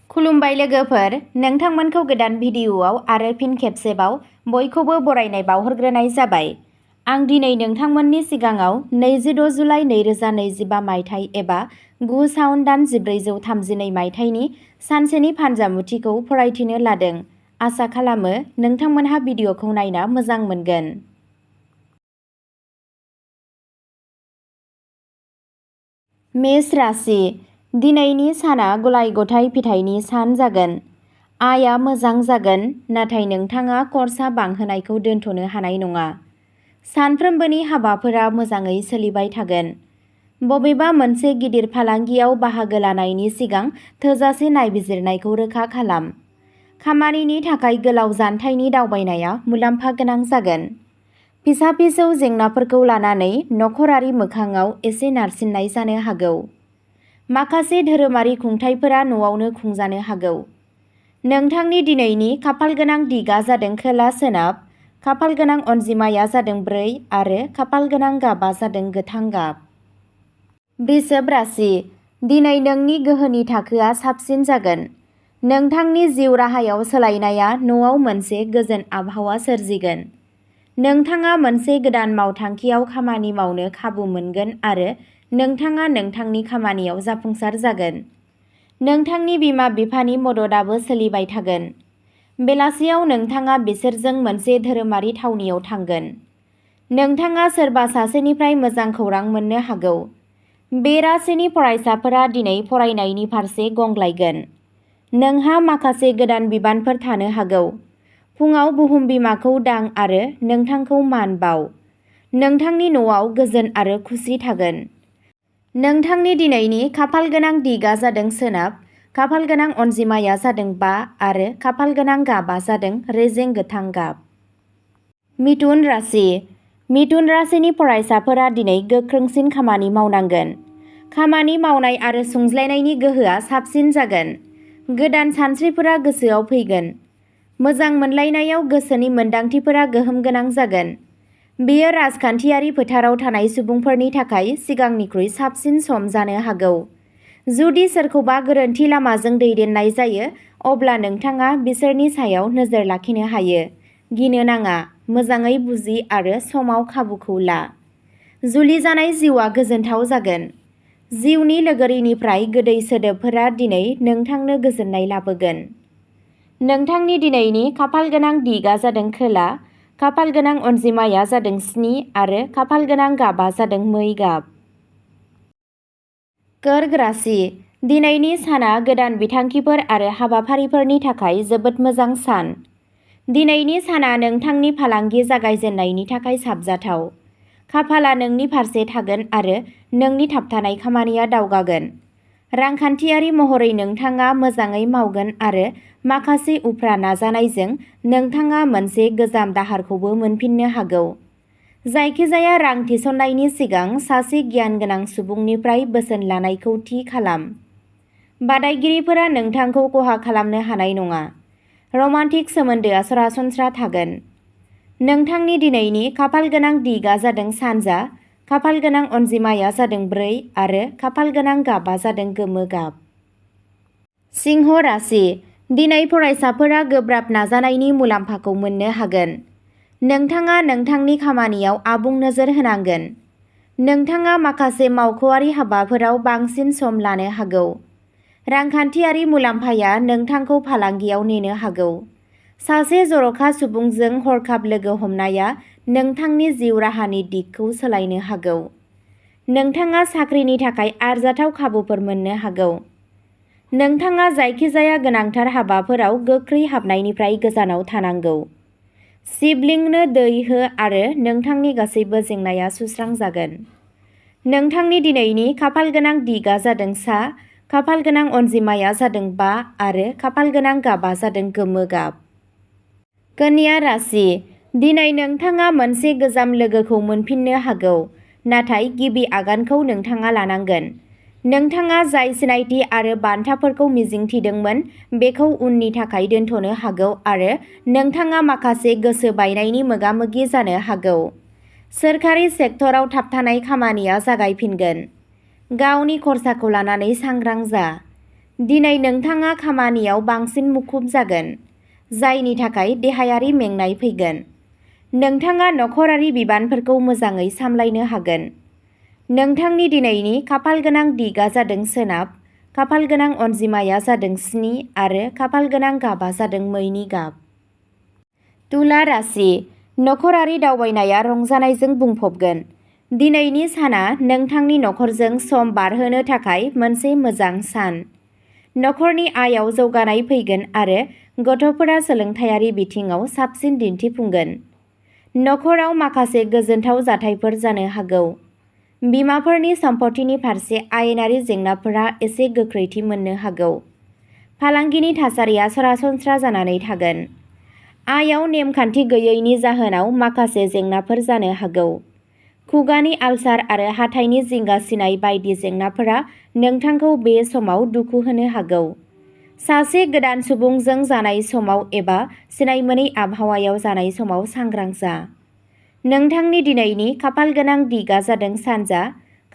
खुलुमबाय लोगोफोर, नोंथांमोनखौ गोदान भिडिअ'आव आरो फिन खेबसेबाव बयखौबो बरायनाय बावहरग्रोनाय जाबाय। आं दिनै नोंथांमोननि सिगाङाव 26 जुलाइ 2025 मायथाइ एबा 9 सावन दान 1432 मायथाइनि सानसेनि फानजामुथिखौ फरायथिनो लादों। आसा खालामो नोंथांमोनहा भिडिअ'खौ नायना मोजां मोनगोन। मेष राशि। दिनैनि साना गलाय-गथाय फिथाइनि सान जागोन। आयआ मोजां जागोन, नाथाय नोंथाङा खरसा बांहोनायखौ दोनथ'नो हानाय नङा। सानफ्रोमबोनि हाबाफोरा मोजाङै सोलिबाय थागोन। बबेबा मोनसे गिदिर फालांगियाव बाहागो लानायनि सिगां थोजासे नायबिजिरनायखौ रोखा खालाम। खामानिनि थाखाय गोलाव जानथायनि दावबायनाया मुलाम्फा गोनां जागोन। फिसा-फिसौ जेंनाफोरखौ लानानै नखरारि मोखाङाव एसे नारसिननाय जानो हागौ। माखासे धोरोमारि खुंथायफोरा न'आवनो खुंजानो हागौ। नोंथांनि दिनैनि खाफालगोनां दिगआ जादों खोला-सोनाब, खाफालगोनां अनजिमाया जादों 4 आरो खाफालगोनां गाबआ जादों गोथां गाब। वृषभ राशि। दिनै नोंनि गोहोनि थाखोआ साबसिन जागोन। नोंथांनि जिउ राहायाव सोलायनाया न'आव मोनसे गोजोन आबहावा सोरजिगोन। नोंथाङा मोनसे गोदान मावथांखियाव खामानि मावनो खाबु मोनगोन आरो नोंथाङा नोंथांनि खामानियाव जाफुंसार जागोन। नोंथांनि बिमा-बिफानि मददआबो सोलिबाय थागोन। बेलासियाव नोंथाङा बिसोरजों मोनसे धोरोमारि थावनियाव थांगोन। नोंथाङा सोरबा सासेनिफ्राय मोजां खौरां मोननो हागौ। बे राशिनि फरायसाफोरा दिनै फरायनायनि फारसे गंग्लायगोन। नोंहा माखासे गोदान बिबानफोर थानो हागौ। फुंआव बुहुम बिमाखौ दां आरो नोंथांखौ मान बाव। नोंथांनि न'आव गोजोन आरो खुसि थागोन। नोंथांनि दिनैनि खाफालगोनां दिगआ जादों सोनाब, खाफालगोनां अनजिमाया जादों 5 आरो खाफालगोनां गाबआ जादों रेजें गोथां गाब। मिथुन राशि। मिथुन राशिनि फरायसाफोरा दिनै गोख्रोंसिन खामानि मावनांगोन। खामानि मावनाय आरो सुंज्लायनायनि गोहोआ साबसिन जागोन। गोदान सानस्रिफोरा गोसोआव फैगोन। मोजां मोनलायनायाव गोसोनि मोनदांथिफोरा गोहोम गोनां जागोन। बेयो राजखान्थियारि फोथाराव थानाय सुबुंफोरनि थाखाय सिगांनिख्रुइ साबसिन सम जानो हागौ। जुदि सोरखौबा गोरोन्थि लामाजों दैदेननाय जायो, अब्ला नोंथाङा बिसोरनि सायाव नोजोर लाखिनो हायो। गिनो नाङा, मोजाङै बुजि आरो समाव खाबुखौ ला। जुलि जानाय जिउआ गोजोनथाव जागोन। जिउनि लोगोरिनिफ्राय गोदै सोदोबफोरा दिनै नोंथांनो गोजोननाय लाबोगोन। नोंथांनि दिनैनि खाफालगोनां दिगआ जादों खोला, खाफालगोनां अनजिमाया जादों 7 आरो खाफालगोनां गाबआ जादों मै गाब। कर्क राशि। दिनैनि साना गोदान बिथांखिफोर आरो हाबाफारिफोरनि थाखाय जोबोद मोजां सान। दिनैनि साना नोंथांनि फालांगि जागायजेननायनि थाखाय साबजाथाव। खाफालआ नोंनि फारसे थागोन आरो नोंनि थाबथानाय खामानिया दावगागोन। रांखान्थियारि महरै नोंथाङा मोजाङै मावगोन आरो माखासे उफ्रा नाजानायजों नोंथाङा मोनसे गोजाम दाहारखौबो मोनफिननो हागौ। जायखिजाया रां थिसननायनि सिगां सासे गियानगोनां सुबुंनिफ्राय बोसोन लानायखौ थि खालाम। बादायगिरिफोरा नोंथांखौ खहा खालामनो हानाय नङा। रमान्टिक सोमोन्दोआ सरासनस्रा थागोन। नोंथांनि दिनैनि खाफालगोनां दिगआ जादों सानजा, खाफालगोनां अनजिमाया जादों 4 आरो खाफालगोनां गाबआ जादों गोमो गाब। सिंह राशि। दिनै फरायसाफोरा गोब्राब नाजानायनि मुलाम्फाखौ मोननो हागोन। नोंथाङा नोंथांनि खामानियाव आबुं नोजोर होनांगोन। नोंथाङा माखासे मावख'आरि हाबाफोराव बांसिन सम लानो हागौ। रांखान्थियारि मुलाम्फाया नोंथांखौ फालांगियाव नेनो हागौ। सासे जर'खा सुबुंजों हरखाब लोगो हमनाया नोंथांनि जिउ राहानि दिगखौ सोलायनो हागौ। नोंथाङा साख्रिनि थाखाय आरजाथाव खाबुफोर मोननो हागौ। नोंथाङा जायखिजाया गोनांथार हाबाफोराव गोख्रै हाबनायनिफ्राय गोजानाव थानांगौ। सिबलिंनो दै हो आरो नोंथांनि गासैबो जेंनाया सुस्रांजागोन। नोंथांनि दिनैनि खाफालगोनां दिगआ जादों सा, खाफालगोनां अनजिमाया जादों 5 आरो खाफालगोनां गाबआ जादों गोमो गाब। कन्या राशि। दिनै नोंथाङा मोनसे गोजाम लोगोखौ मोनफिननो हागौ, नाथाय गिबि आगानखौ नोंथाङा लानांगोन। नोंथाङा जाय सिनायथि आरो बान्थाफोरखौ मिजिंथिदोंमोन बेखौ उननि थाखाय दोनथ'नो हागौ आरो नोंथाङा माखासे गोसो बायनायनि मोगा-मोगि जानो हागौ। सोरखारि सेक्टराव थाबथानाय खामानिया जागायफिनगोन। गावनि खरसाखौ लानानै सांग्रां जा। दिनै नोंथाङा खामानियाव बांसिन मुखुब जागोन, जायनि थाखाय देहायारि मेंनाय फैगोन। नोंथाङा नखरारि बिबानफोरखौ मोजाङै सामलायनो हागोन। नोंथांनि दिनैनि खाफालगोनां दिगआ जादों सोनाब, खाफालगोनां अनजिमाया जादों 7 आरो खाफालगोनां गाबआ जादों मैनि गाब। तुला राशि, नखरारि दावबायनाया रंजानायजों बुंफबगोन। दिनैनि साना नोंथांनि नखरजों सम बारहोनो थाखाय मोनसे मोजां सान। नखरनि आयाव जौगानाय फैगोन आरो गथ'फोरा सोलोंथायारि बिथिङाव साबसिन दिन्थिफुंगोन। नखराव माखासे गोजोनथाव जाथायफोर जानो हागौ। बिमाफोरनि सम्पथिनि फारसे आयेनारि जेंनाफोरा एसे गोख्रैथि मोननो हागौ। फालांगिनि थासारिया सरासनस्रा जानानै थागोन। आयाव नेमखान्थि गैयैनि जाहोनाव माखासे जेंनाफोर जानो हागौ। खुगानि आलसार आरो हाथाइनि जिंगासिनाय बायदि जेंनाफोरा नोंथांखौ बे समाव दुखु होनो हागौ। सासे गोदान सुबुंजों जानाय समाव एबा सिनायमोनै आबहावायाव जानाय समाव सांग्रां जा। नोंथांनि दिनैनि खाफालगोनां दिगआ जादों सानजा,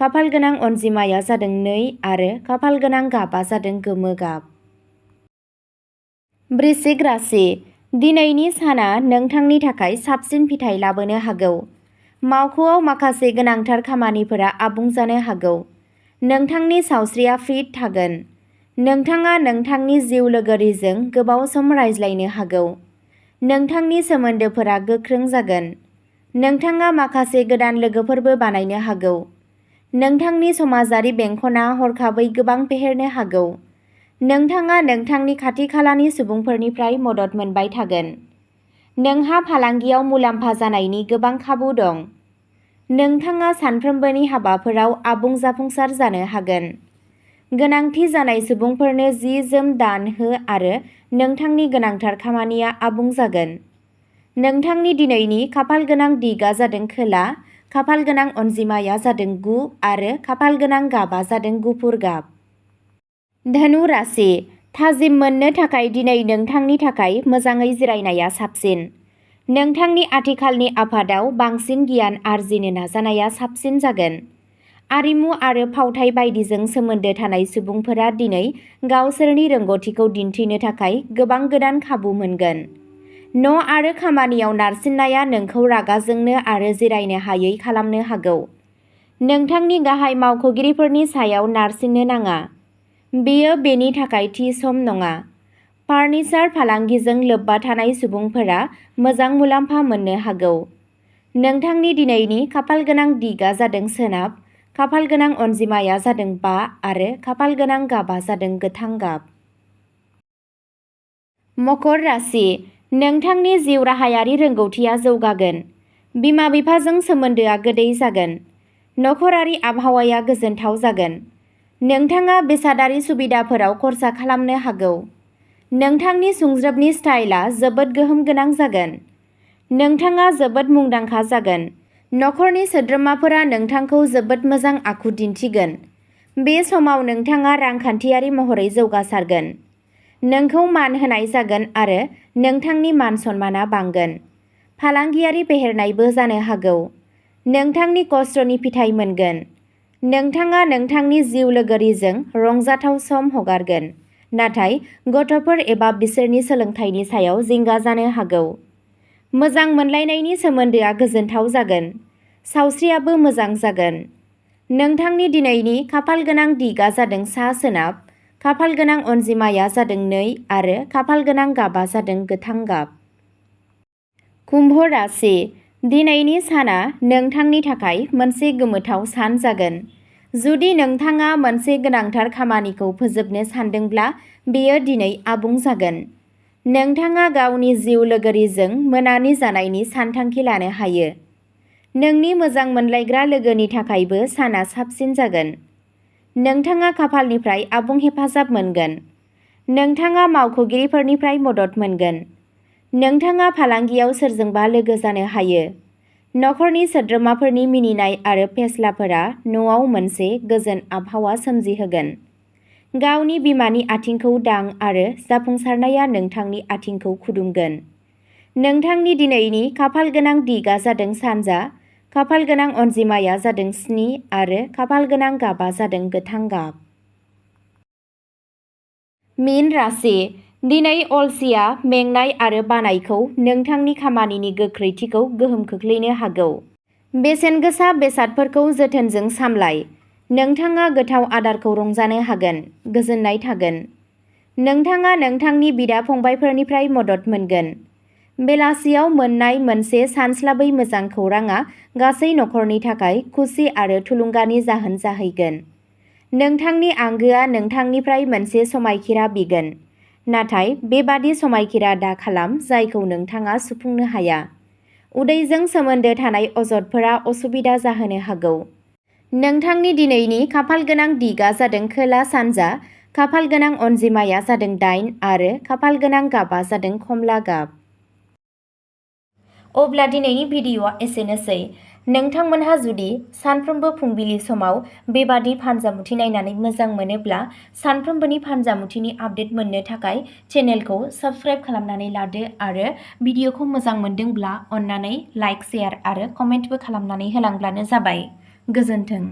खाफालगोनां अनजिमाया जादों 2 आरो खाफालगोनां गाबआ जादों गोमो गाब। वृश्चिक राशि, दिनैनि साना नोंथांनि थाखाय साबसिन फिथाय लाबोनो हागौ। मावख'आव माखासे गोनांथार खामानिफोरा आबुं जानो हागौ। नोंथांनि सावस्रिया फिट थागोन। नोंथाङा नोंथांनि जिउ लोगोरिजों गोबाव सम रायज्लायनो हागौ। नोंथांनि सोमोन्दोफोरा गोख्रों जागोन। नोंथाङा माखासे गोदान लोगोफोरबो बानायनो हागौ। नोंथांनि समाजारि बेंखनआ हरखाबै गोबां फेहेरनो हागौ। नोंथाङा नोंथांनि खाथि-खालानि सुबुंफोरनिफ्राय मदद मोनबाय थागोन। नोंहा फालांगियाव मुलाम्फा जानायनि गोबां खाबु दं। नोंथाङा सानफ्रोमबोनि हाबाफोराव आबुं जाफुंसार जानो हागोन। गोनांथि जानाय सुबुंफोरनो जि-जोम दान हो आरो नोंथांनि गोनांथार खामानिया आबुं जागोन। नोंथांनि दिनैनि खाफालगोनां दिगआ जादों खोला, खाफालगोनां अनजिमाया जादों 9 आरो खाफालगोनां गाबआ जादों गुफुर गाब। धनु राशि, थाजिम मोननो थाखाय दिनै नोंथांनि थाखाय मोजाङै जिरायनाया साबसिन। नोंथांनि आथिखालनि आफादाव बांसिन गियान आरजिनो नाजानाया साबसिन जागोन। आरिमु आरो फावथाय बायदिजों सोमोन्दो थानाय सुबुंफोरा दिनै गावसोरनि रोंग'थिखौ दिन्थिनो थाखाय गोबां गोदान खाबु मोनगोन। न' आरो खामानियाव नारसिननाया नोंखौ रागा जोंनो आरो जिरायनो हायै खालामनो हागौ। नोंथांनि गाहाय मावख'गिरिफोरनि सायाव नारसिननो नाङा। बेयो बेनि थाखाय थि सम नङा। फार्निचार फालांगिजों लोब्बा थानाय सुबुंफोरा मोजां मुलाम्फा मोननो हागौ। नोंथांनि दिनैनि खाफालगोनां दिगआ जादों सोनाब, खाफालगोनां अनजिमाया जादों 5 आरो खाफालगोनां गाबआ जादों गोथां गाब। मकर राशि, नोंथांनि जिउ राहायारि रोंग'थिया जौगागोन। बिमा-बिफाजों सोमोन्दोआ गोदै जागोन। नखरारि आबहावाया गोजोनथाव जागोन। नोंथाङा बेसादारि सुबिदाफोराव खर्सा खालामनो हागौ। नोंथांनि सुंज्रोबनि स्टाइलआ जोबोद गोहोम गोनां जागोन। नोंथाङा जोबोद मुंदांखा जागोन। नखरनि सोद्रोमाफोरा नोंथांखौ जोबोद मोजां आखु दिन्थिगोन। बे समाव नोंथाङा रांखान्थियारि महरै जौगासारगोन। नोंखौ मान होनाय जागोन आरो नोंथांनि मान-सन्मानआ बांगोन। फालांगियारि फेहेरनायबो जानो हागौ। नोंथांनि खस्थ'नि फिथाय मोनगोन। नोंथाङा नोंथांनि जिउ लोगोरिजों रंजाथाव सम हगारगोन, नाथाय गथ'फोर एबा बिसोरनि सोलोंथायनि सायाव जिंगा जानो हागौ। मोजां मोनलायनायनि सोमोन्दोआ गोजोनथाव जागोन। सावस्रियाबो मोजां जागोन। नोंथांनि दिनैनि खाफालगोनां दिगआ जादों सा-सोनाब, खाफालगोनां अनजिमाया जादों 2 आरो खाफालगोनां गाबआ जादों गोथां गाब। कुम्भ राशि, दिनैनि साना नोंथांनि थाखाय मोनसे गोमोथाव सान जागोन। जुदि नोंथाङा मोनसे गोनांथार खामानिखौ फोजोबनो सानदोंब्ला बेयो दिनै आबुं जागोन। नोंथाङा गावनि जिउ लोगोरिजों मोनानि जानायनि सानथांखि लानो हायो। नोंनि मोजां मोनलायग्रा लोगोनि थाखायबो साना साबसिन जागोन। नोंथाङा खाफालनिफ्राय आबुं हेफाजाब मोनगोन। नोंथाङा मावख'गिरिफोरनिफ्राय मदद मोनगोन। नोंथाङा फालांगियाव सोरजोंबा लोगो जानो हायो। नखरनि सोद्रोमाफोरनि मिनिनाय आरो फेस्लाफोरा न'आव मोनसे गोजोन आबहावा सोमजिहोगोन। गावनि बिमानि आथिंखौ दां आरो जाफुंसारनाया नोंथांनि आथिंखौ खुदुमगोन। नोंथांनि दिनैनि खाफालगोनां दिगआ जादों सानजा, खाफालगोनां अनजिमाया जादों 7 आरो खाफालगोनां गाबआ जादों गोथां गाब। मीन राशि दिनै अलसिया मेंनाय आरो बानायखौ नोंथांनि खामानिनि गोख्रैथिखौ गोहोम खोख्लैनो हागौ। बेसेन गोसा बेसादफोरखौ जोथोनजों सामलाय। नोंथाङा गोथाव आदारखौ रंजानो हागोन, गोजोननाय थागोन। नोंथाङा नोंथांनि बिदा-फंबायफोरनिफ्राय मदद मोनगोन। बेलासियाव मोन्नाय मोनसे सानस्लाबै मोजां खौरांआ गासै नखरनि थाखाय खुसि आरो थुलुंगानि जाहोन जाहैगोन। नोंथांनि आंगोआ नोंथांनिफ्राय मोनसे समायखिरा बिगोन, नाथाय बेबादि समायखिरा दाखालाम जायखौ नोंथाङा सुफुंनो हाया। उदैजों सोमोन्दो थानाय अजदफोरा असुबिदा जाहोनो हागौ। नोंथांनि दिनैनि खाफालगोनां दिगआ जादों खोला-सानजा, खाफालगोनां अनजिमाया जादों 8 आरो खाफालगोनां गाबआ जादों कमला गाब। अब्ला दिनैनि भिडिअ'आ एसेनोसै। नोंथांमोनहा जुदि सानफ्रोमबो फुंबिलि समाव बेबादि फानजामुथि नायनानै मोजां मोनोब्ला सानफ्रोमबोनि फानजामुथिनि आपडेट मोननो थाखाय चेनेलखौ साबस्क्राइब खालामनानै लादो आरो भिडिअ'खौ मोजां मोनदोंब्ला अन्नानै लाइक, शेयार आरो कमेन्टबो खालामनानै होलांब्लानो जाबाय। गोजोन्थों।